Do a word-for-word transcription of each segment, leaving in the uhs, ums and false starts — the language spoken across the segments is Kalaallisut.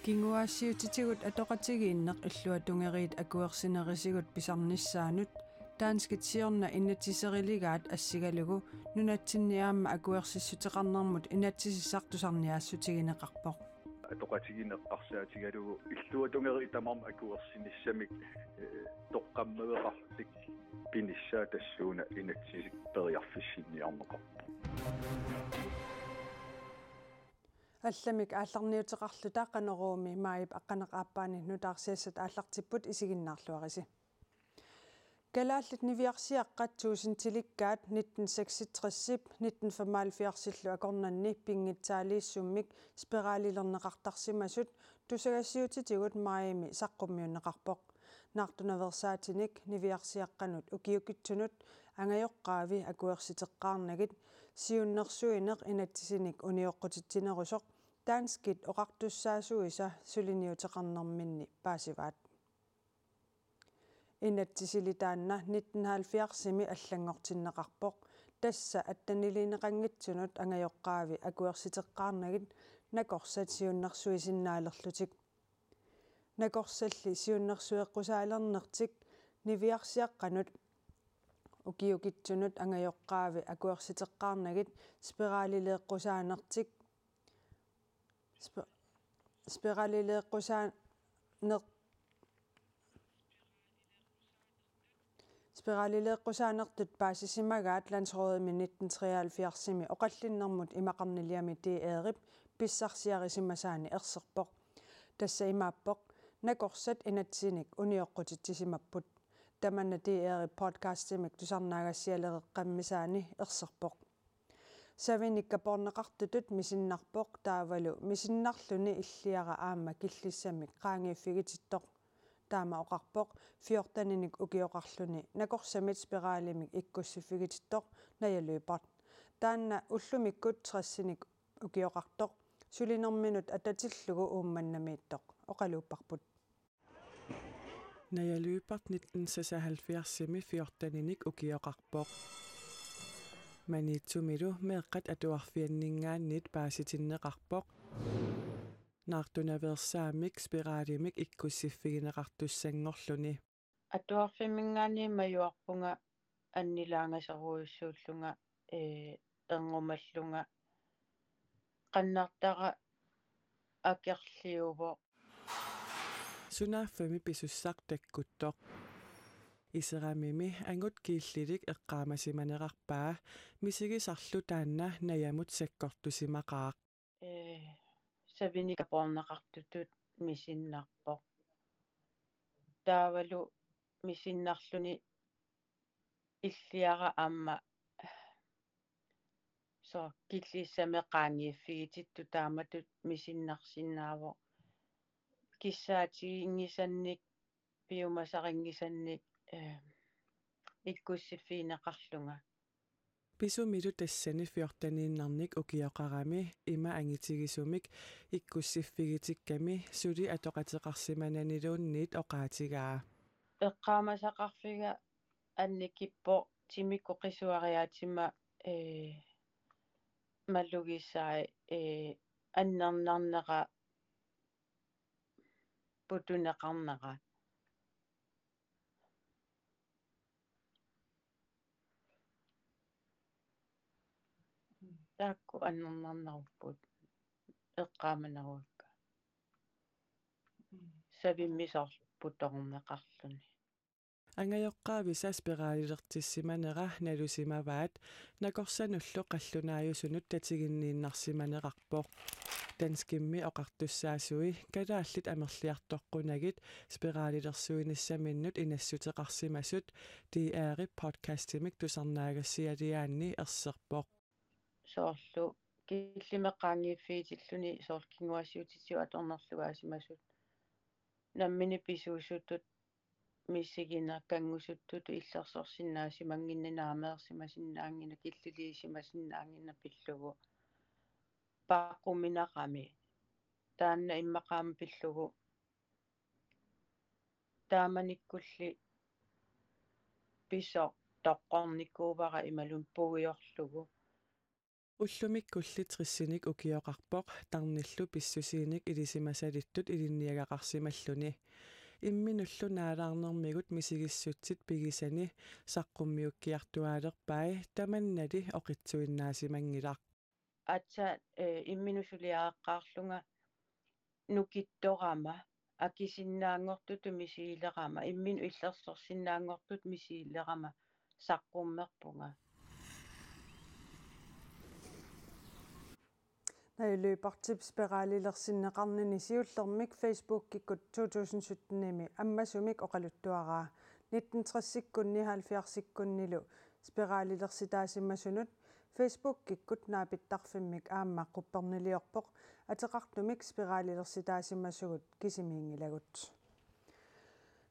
Kinguaassiuutitigut atoqatigiinneq illuatungeriit akuersinerisigut pisarnissaanut danskit siorna inatsiseriligaat assigalugu nunatsinni aamma akuersissuteqarnermut inatsisissaq tusarniaassutigineqarpoq. Atoqatigiinneq eqqarsaatigalugu illuatungeriit tamarmik akuersinissamik, eh, toqqammaveqarlutik pinissaat tassuuna inatsisik periarfissinniarneqarpoq. Allamik aallarniuteqarluta Qanoruumi maajip aqqaneq-aappaani nutaarsiassat aallartipput, isiginnaarluarisi. Kalaallit niviarsiaqqat tuusintilikkaat nitten seksogtresip nitten femoghalvfjerdsillu akornanni pinngitsaaliissummik spiralilerneqartarsimasut tusagassiuutitigut maajimi saqqummiunneqarpoq. Naartunaveersaatinik niviarsiaqqanut ukiukitsunut angajoqqaavi akuersiteqqaarnagit siunnersuineq inatsisinik unioqqutitsinerusoq danskit oqartussaasuisa suliniuteqarnerminni paasivaat. Inatsisili taanna nitten halvfjerdsimi allanngortinneqarpoq, tassa atteniliineqanngitsunut angajoqqaavi akuersiteqqaarnagit nakorsat siunnersuisinnaalerlutik. Nakorsalli siunnersueqqusaalernertik niviarsiaqqanut ukiukitsunut angajoqqaavi akuersiteqqaarnagit spiralileeqqusaanertik spi-, spiralileeqqusaaner-, spiralileeqqusaanertut paasisimagaat landsrådimi nitten treoghalvfjerdsimi oqallinnermut imaqarniliami D R-ip pissarsiarisimasaani erserpoq. Tassa imaappoq: nakorsat inatsisinik unioqqutitsisimapput. Tamanna D R-ip podcastimik tusarnaagassialereqqammisaani erserpoq. Savinik kapoorneqartutut misinnarpoq, taavalu misinnarluni illiara aamma killissamik qaangiiffigitittoq. Taama oqarpoq fjorteninik ukioqarluni nakorsamit spiralimik ikkussiffigitittoq Naja Lyberth. Taanna ullumikkut tresinik ukioqartoq, sulinerminut atatillugu Uummannamiittoq, oqaluupparput. Naja Lyberth nitten seksoghalvfjerdsimi fjorteninik ukioqarpoq. Maniitsumilu meeqqat atuarfianninngaanniit paasitinneqarpoq naartunaveersaammik spiralimik ikkussiffigineqartussanngorluni. Atuarfimminngaanniit majuarpunga annilaangasorujussuullunga, ee, erngumallunga, qannartara akerliuvoq. Sunaaffami pisussaq takkuttoq. Iseramimi angut kiillilik eqqaamasimanerarpaa, misigisarlu taanna Najamut sakkortusimaqaaq. Ee, savinik kapoorneqartutut misinnarpoq. Taavalu misinnarluni illiara aamma soorlu killissamik qaangiiffigitittut taamatut misinnarsinnaavoq. Kissaatiginngisannik, piumasarinngisannik, eh, ikkussiffigineqarlunga. Pisumilu tassani fjorteniinnarnik ukioqarami ima angitigisumik ikkussiffigitikkami suli atoqateqarsimananiluunniit oqaatigaa. Eqqaamasaqarfiga annikippoq timikkut qisuariaatima, ee, malugisai, ee, annernarnera putuneqarnera. Taakku annernarnerupput eqqaamaneruakka. Savimmi soorlu putorneqarluni. Angajoqqaavisa spiralilertissimanera nalusimavaat, nakorsanullu qallunaajusunut tatiginniinnarsimanerarpoq. Danskimmi oqartussaasui kalaallit amerliartoqqunagit spiralilersuinissaminnut inassuteqarsimasut D R-ip podcastimik tusarnaagassialiaanni erserpoq. Soorlu killimmik qaangiiffigitilluni soorlu kinguaassiuutitigut atornerlugaasimasut. Nammineq pisuusuttut misigineq, kanngusuttutut illersorsinnaasimanngimmat, naameersimasinnaanngimmat, killiliisimasinnaanngimmat pillugu. Paaqquminaqami. Taanna immaqa aamma pillugu. Taamanikkulli pisoq toqqornikuuara imaluunniit puiorlugu. Ullumikkulli tressinik ukioqarpoq, tarnillu pissusiinik ilisimasalittut ilinniagaqarsimalluni. Imminullu naalaarnermigut misigissutsit pigisani saqqummiukkiartuaalerpai, tamannali oqitsuinnaasimanngilat. Aatsaat, eh, imminut suliareqqaarlunga nukittorama, akisinnaanngortutut misigilerama, imminut illersorsinnaanngortutut misigilerama saqqummerpunga. Naja Lyberthip spiralilersinneqarnini siullermik Facebookikkut to tusind syttenimi ammasumik oqaluttuaraa. Nitten tressikkunni halvfjerdsikkunnilu spiralilersitaasimasunut Facebookikkut naapittarfimmik aamma qupperniliorpoq, ateqartumik spiralilersittaasimasugut kisimiinngilagut.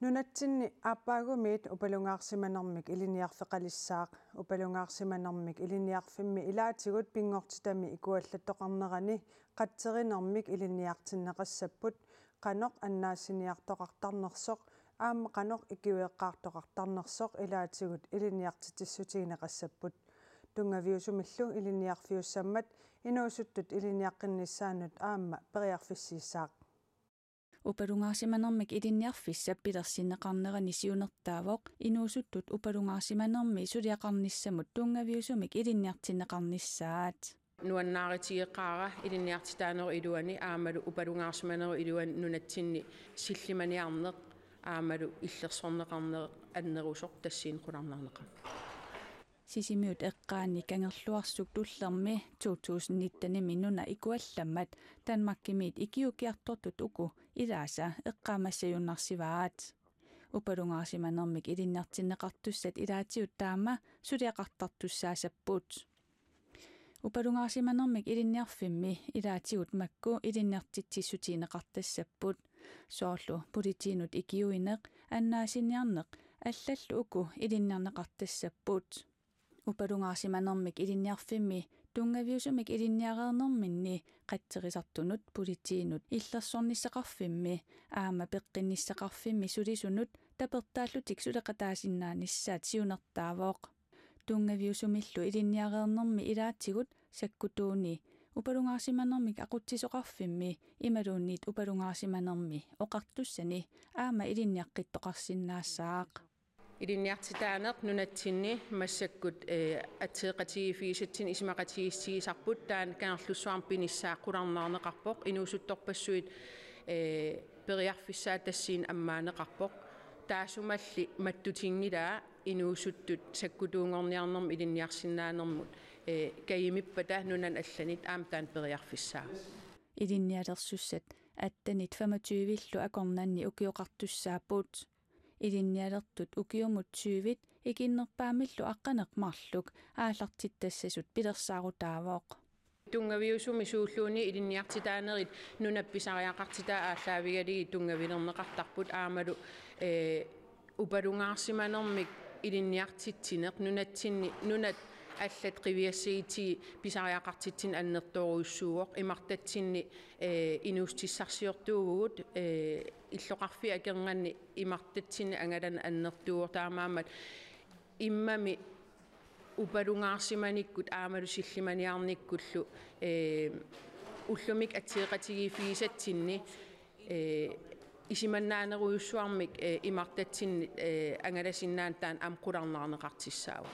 Nunatsinni aappaagumiit upalungaarsimanermik ilinniarfeqalissaaq. Upalungaarsimanermik ilinniarfimmi ilaatigut pinngortitami ikuallattoqarnerani qatserinermik ilinniartinneqassapput, qanoq annaassiniartoqartarnersoq aamma qanoq ikiueqqaartoqartarnersoq ilaatigut ilinniartitsissutigineqassapput. Tunngaviusumillu ilinniarfiussammat inuusuttut ilinniaqqinnissaannut aamma periarfissiissaaq. Upalungaarsimanermik ilinniarfissap pilersinneqarnerani siunertaavoq inuusuttut upalungaarsimanermi suliaqarnissamut tunngaviusumik ilinniartinneqarnissaat. Nuannaarutigeqaara ilinniartitaanerup iluani aammalu upalungaarsimanerup iluani nunatsinni sillimaniarneq aammalu illersorneqarneq annerusoq tassani qularnarneqarpoq. Sisimiut eqqaani Kangerluarsuk Tullermi to tusind nittenimi nuna ikuallammat Danmarkimiit ikiuukkiartortut uku ilaasa eqqaamassajunnarsivaat. Upalungaarsimanermik ilinniartinneqartussat ilaatigut taama suliaqartartussaassapput. Upalungaarsimanermik ilinniarfimmi ilaatigut makku ilinniartitsissutigineqartassapput. Soorlu politiinut ikiuineq, annaassiniarneq, allallu uku ilinniarneqartassapput. Upalungaarsimanermik ilinniarfimmi tunngaviusumik ilinniareernerminni qatserisartunut, politiinut, illersornissaqarfimmi aamma peqqinnissaqarfimmi sulisunut tapertaallutik suleqataasinnaanissaat siunertaavoq. Tunngaviusumillu ilinniareernermi ilaatigut sakkutuuni upalungaarsimanermik aqutsisoqarfimmi imaluunniit upalungaarsimanermi oqartussani aamma ilinniaqqittoqarsinnaassaaq. Ilinniartitaaneq nunatsinni massakkut, eh, atseeqatigiiffigisatsinnik isumaqatigiissutigisarput, taanna Kangerlussuarmi pinissaa qularnaarneqarpoq, inuusuttorpassuit, eh, periarfissaat tassani ammaanneqarpoq. Taassumalu mattutinngilaa inuusuttut sakkutuunngorniarnermut ilinniarsinnaanermut, eh, kajimippata nunanit allanit aamma taanna periarfissaavoq. Ilinnialersussat attenit femogtyvillu akornanni ukioqartussaapput. Ilinnialertut ukiumut tyvit ikinnerpaamillu aqqaneq-marluk aallartittassasut pilersaarutaavoq. Tunngaviusumik suulluunniit ilinniartitaanerit nunap pisariaqartitaa aallaavigalugit tunngavilerneqartarput aammalu, eh, upalungaarsimanermik ilinniartitsineq nunatsinni nunat allat qiviassagutsigit pisariaqartitsineq annertoorujussuuvoq, imartatsinni, eh, inuussutissarsiortuuvugut, eh, illoqarfiit akornanni imartatsinni angalaneq annertuuvoq, taamaammat immami upalungaarsimanikkut aammalu sillimaniarnikkullu, eh, ullumikkut atseeqatigiiffigisatsinni, eh, isumannaanerujussuarmik, eh, imartatsinni, eh, angalasinnaaneq taanna aamma qularnaarneqartussaavoq.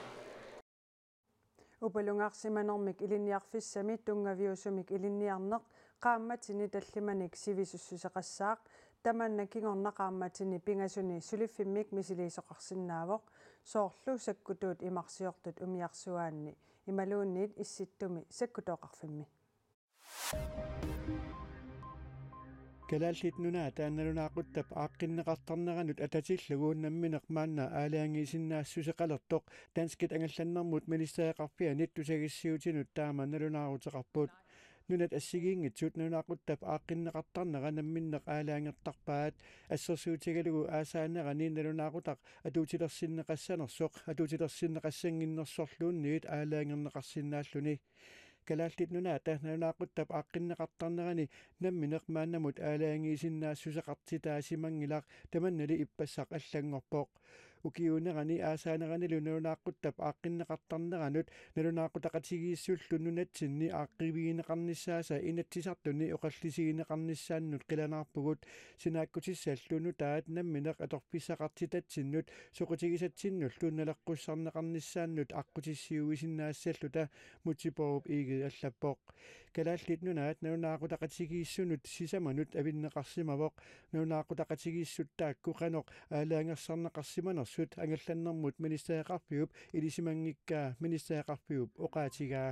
Upalungaarsimanermik ilinniarfissami tunngaviusumik ilinniarneq qaammatini tallimanik sivisussuseqassaaq, tamanna kingorna qaammatini pingasuni suliffimmik misiliisoqarsinnaavoq, soorlu sakkutuut imarsiortut umiarsuaanni imaluunniit Issittumi sakkutooqarfimmi. Kalaallit Nunaata nalunaaquttap aaqqinneqartarneranut atatillugu nammineq maanna aalajangiisinnaassuseqalertoq danskit angallannermut ministereqarfianit tusagissiutinut taama nalunaaruteqarput. Nunat assigiinngitsut nalunaaquttap aaqqinneqartarnera namminneq aalajangertarpaat, assersuutigalugu aasaanerani nalunaaqutaq atuutilersinneqassanersoq atuutilersinneqassannginnersorluunniit aalajangerneqarsinnaalluni. Kalaallit Nunaata nalunaaquttap aaqqinneqartarnerani nammineq maannamut aalajangiisinnaassuseqartitaasimanngilaq, tamannali ippassaq allanngorpoq. Ukiuunerani aasaaneranilu nalunaaquttap aaqqinneqartarneranut nalunaaqutaqatigiissullu nunatsinni aaqqiivigineqarnissaasa Inatsisartuni oqallisigineqarnissaannut qilanaarpugut. Sinaakkutissallu nutaat nammineq atorfissaqartitatsinnut soqutigisatsinnullu naleqqussarneqarnissaannut aqqutissiuisinnaassalluta, Múte Bourup Egede allappoq. Kalaallit Nunaat nalunaaqutaqatigiissunut sisamanut avinneqarsimavoq. Nalunaaqutaqatigiissut taakku qanoq aalajangersarneqarsimanersut angallannermut ministereqarfiup ilisimanngikkaa ministereqarfiup oqaatigaa.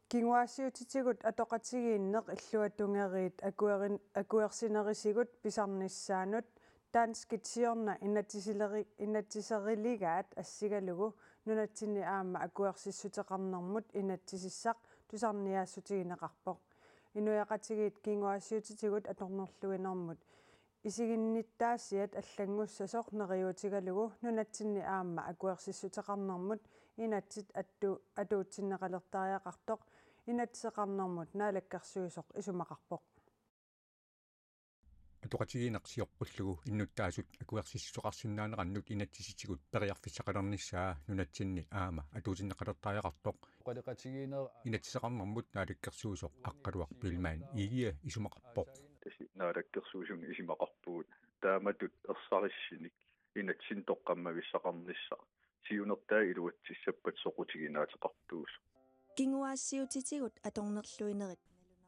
Kinguaassiuutitigut atoqatigiinneq illuatungeriit akuerin-, akuersinerisigut pisarnissaanut danskit siorna inatsiseleri-, inatsiseriligaat assigalugu nunatsinni aamma akuersissuteqarnermut inatsisissaq tusarniaassutigineqarpoq. Inuiaqatigiit kinguaassiuutitigut atornerluinermut isiginnittaasiat allanngussasoq neriuutigalugu nunatsinni aamma akuersissuteqarnermut inatsit attu-, atuutsinneqalertariaqartoq inatsiseqarnermut naalakkersuisoq isumaqarpoq. Atoqatigiinneq sioqqullugu innuttaasut akuersissuteqarsinnaanerannut inatsisitigut periarfissaqalernissaa nunatsinni aamma atuutsinneqalertariaqartoq. Oqaloqatigiinneq inatsiseqarnermut naalakkersuisoq Aqqaluaq Biilmann Egede isumaqarpoq. Tassa naalakkersuisuni isumaqarpugut taamatut ersarissinik inatsinnut toqqammavissaqarnissaq siunertaat iluatsissappat soqutiginaateqartuusoq. Kinguaassiuutitigut atornerluinerit.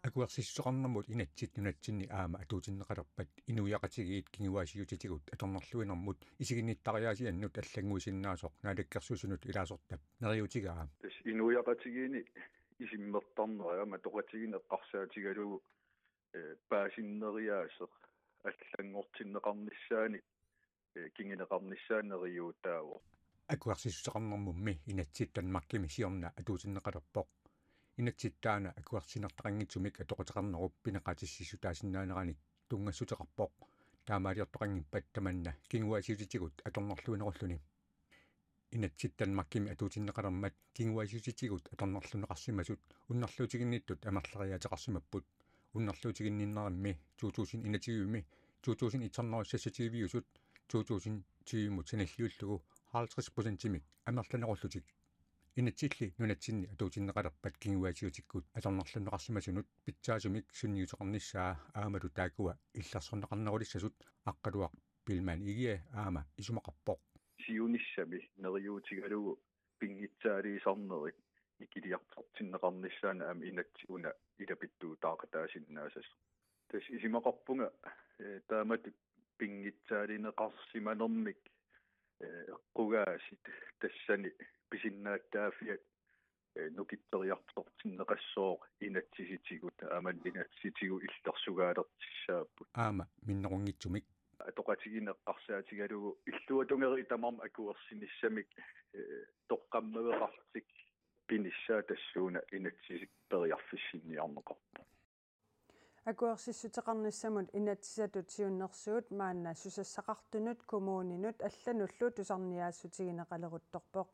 Akuersissuteqarnermut inatsit nunatsinni aamma atuutsinneqalerpat inuiaqatigiit kinguaassiuutitigut atornerluinermut isiginnittariaasiannut allannguisinnaasoq naalakkersuisunut ilaasortap neriuutigaa. Tassa inuiaqatigiinni isummertarnera aamma atoqatigiinneq eqqarsaatigalugu, eh, paasinneriaaseq allanngortinneqarnissaanik, eh, kinguneqarnissaa neriuutaavoq. Akuersissuteqarnermummi inatsit Danmarkimi siorna atuutsinneqalerpoq. Inatsit taanna akuersinertaqanngitsumik atoqateqarnerup pineqaatitsissutaasinnaanerani tunngassuteqarpoq. Taamaaliortoqanngippat tamanna kinguaassiuutitigut atornerluinerulluni. Inatsit Danmarkimi atuutsinneqalermat kinguaassiuutitigut atornerlunneqarsimasut unnerluutiginnittut amerleriaateqarsimapput. Unnerluutiginninnerimmi to tusind enogtyve-mi to tusind et hundrede seksogtyve-usut to tusind tyve-mut sanilliullugu halvtreds procentimik amerlanerullutik. Inatsilli nunatsinni atuutsinneqalerpat kinguaassiuutitigut atornerlunneqarsimasunut pitsaasumik sunniuteqarnissaa aammalu taakkua illersorneqarnerulissasut Aqqaluaq Biilmann Egede aamma isumaqarpoq. Siunissami neriuutigalugu pinngitsaaliisarnerit ikiliartortinneqarnissaannut aamma inatsit una ilapittuutaaqataasinnaasasoq. Tassa isumaqarpunga, eh, taamatut pinngitsaalineqarsimanermik, eh, eqqugaasut tassani pisinnaatitaaffiat, eh, nukittoriartortinneqassooq inatsisitigut, aamma inatsisitigut illersugaalertussaapput. Aamma minnerunngitsumik. Atoqatigiinneq eqqarsaatigalugu illuatungeriit tamarmik akuersinissamik, eh, toqqammaveqarlutik pinissaa tassuuna inatsisit periarfissinniarneqarpoq. Akuersissuteqarnissamut inatsisitut siunnersuut maanna susassaqartunut kommuninut allanullu tusarniaassutigineqaleruttorpoq.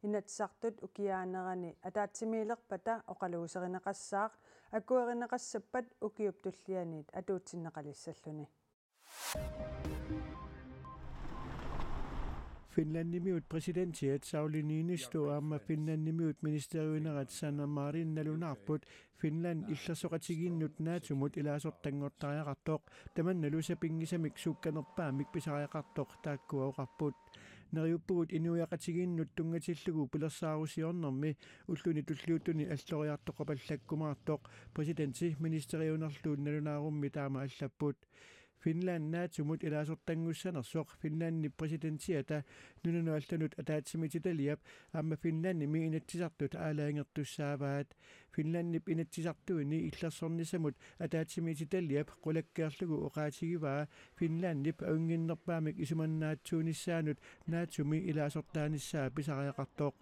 Inatsisartut ukiaanerani ataatsimiilerpata oqaluuserineqassaaq akuerineqassappat ukiup tullianiit atuutsinneqalissalluni. Finlandimiut præsidentiat Sauli Niinistö aamma Finlandimiut ministeriunerat Sanna Marin nalunaarput Finland illersoqatigiinnut NATO-mut ilaasortanngortariaqartoq, tamannalu sapinngisamik suukkanerpaamik pisariaqartoq, taakkua oqarput. Neriuppugut inuiaqatigiinnut tunngatillugu pilersaarusiornermi ulluni tulliuttuni alloriartoqapallakkumaartoq præsidenti ministeriunerlu nalunaarummi taama allapput. Finland NATO-mut ilaasortanngussanersoq Finlandip præsidentiata nunanut allanut ataatsimiititaliap aamma Finlandimi inatsisartut aalajangertussaavaat. Finlandip inatsisartuini illersornissamut ataatsimiititaliap qulakkeerlugu oqaatigivaa Finlandip ajunnginnerpaamik isumannaatsuunissaanut NATO-mi ilaasortaanissaa pisariaqartoq.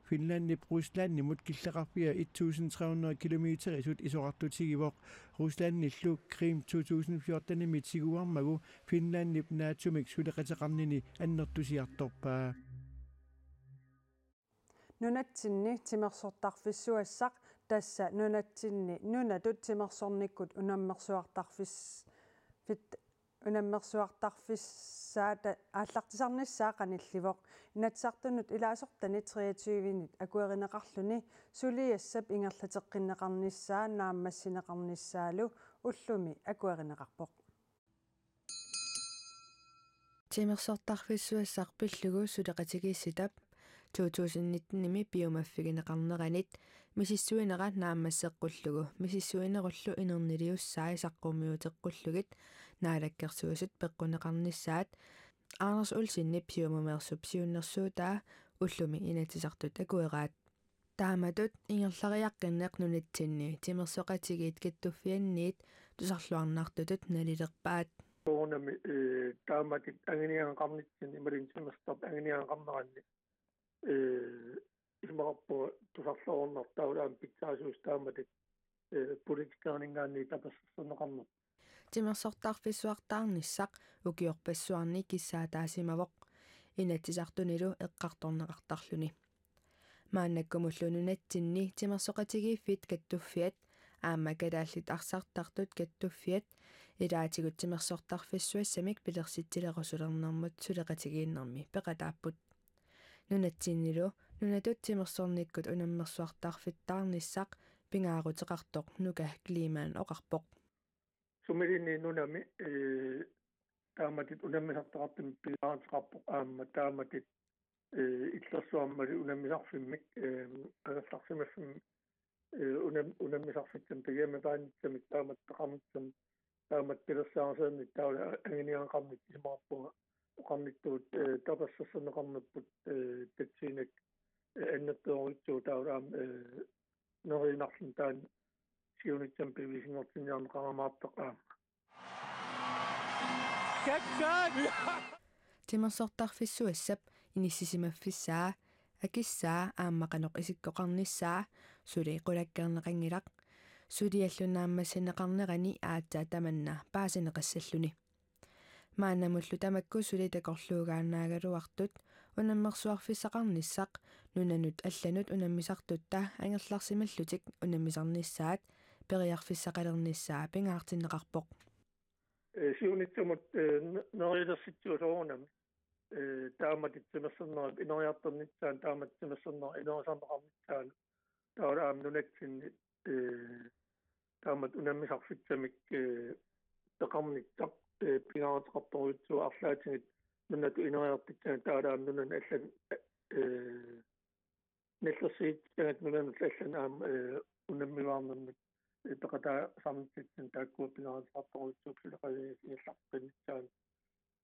Finlandip Ruslandimut killeqarfia et tusind tre hundrede kilometerisut isorartutigivoq. Ruslandillu Krim to tusind fjortenimi tiguarmagu Finlandip NATO-mik suleqateqarnini annertusiartorpaa. Nunatsinni timersortarfissuassaq, tassa nunatsinni nunatut timersornikkut unammersuartarfis-, fit-, unammersuartarfissaata aallartisarnissaa qanillivoq. Inatsisartunut ilaasortanit treogtyvenit akuerineqarluni suliassap ingerlateqqinneqarnissaa naammassineqarnissaalu ullumi akuerineqarpoq. Timersortarfissuassaq pillugu suleqatigiissitap to tusind nitten-imi piumaffigineqarneranit misissuinerat naammasseqqullugu misissuinerullu inerniliussai saqqummiuteqqullugit Naalakkersuisut peqquneqarnissaat Anders Olsenip Siumumeersup siunnersuutaa ullumi Inatsisartut akueraat. Taamatut ingerlariaqqinneq nunatsinni timersoqatigiit kattuffianniit tusarluarnartutut nalilerpaat. Soorunami, ee, taamatit anguniagaqarnitsinni imaluunniit timersortarfik anguniagaqarneranni, ee, isumaqarpunga tusarluarnartut taavalu aamma pitsaasuusut taamatit, ee, politikerininngaanniit tapersersorneqarnerput. Timersortarfissuartaarnissaq ukiorpassuarni kissaataasimavoq Inatsisartunilu eqqartorneqartarluni. Maannakkumullu nunatsinni timersoqatigiiffit kattuffiat aamma Kalaallit Arsartartut kattuffiat ilaatigut timersortarfissuassamik pilersitsilerusulernermut suleqatigiinnermi peqataapput. Nunatsinnilu nunatut timersornikkut unammersuartarfittaarnissaq pingaaruteqartoq Nuka Kleemann oqarpoq. Sumiluunniit nunami, ee, taamatit unammisartaqartumik pingaaruteqarpoq aamma taamatit, ee, illersuarmali unammisarfimmik, ee, angerlarsimaffimmi, ee, unam-, unammisarfissamik tagiammapaannissamik taamatut peqarnissamik taamatut pilersaarusiornermik taavalu anguniagaqarneq isumaqarpunga oqarnittut, ee, tapersersorneqarnerput, ee, tatsiinak, ee, annertoorujussuuvoq taavalu aamma, ee, neriunarluni taanna siunissami piviusunngortinniarneqarumaartoq aamma. Kakkaak! Timersortarfissuassap inissisimaffissaa, akissaa aamma qanoq isikkoqarnissaa suli qulakkeerneqanngilaq. Suliallu naammassineqarnerani aatsaat tamanna paasineqassalluni. Maannamullu tamakku suli takorluugaannaagaluartut unammersuarfissaqarnissaq nunanut allanut unammisartutta angerlarsimallutik unammisarnissaat periarfissaqalernissaa pingaartinneqarpoq. Ee, siunissami, ee, n-, neriulersitsisut soorunami, ee, taamatit timersornerat ineriartornissaanut, taamatit timersornerat inerisarneqarnissaanut, taavalu aamma nunatsinni, ee, taamatut unammisarfissamik, ee, peqarnissaq, ee, pingaaruteqartorujussuuvoq arlaatigut nunatut ineriartornissaanut, taavalu aamma nunanut allanut, ee, nallersiussagatta nunanut allanut aamma, ee, unammivaarnermut, ee, peqataasarnissatsinni taakkua pingaaruteqartorujussuupput suleqatigiiffissaqqinnissaanut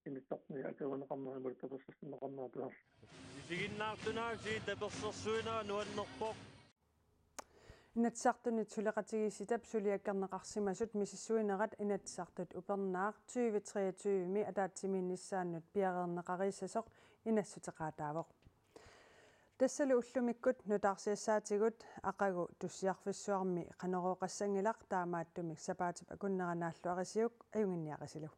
Inatsisartuni akuerineqarnera imaluunniit tapersersorneqarnera tusarlugu. Isiginnaartunaasi tapersersuinera nuannerpoq. Inatsisartunit suleqatigiissitap suliakkerneqarsimasut misissuinerat Inatsisartut upernaaq tyve treogtyve-mi ataatsimiinnissaannut piareerneqareersimasoq inassuteqaataavoq. Tassalu ullumikkut nutaarsiassaatigut, aqagu tussiarfissuarmi Qanorooqassanngilaq, taamaattumik sapaatip akunnera naalluarisiuk ajunnginniarisilu.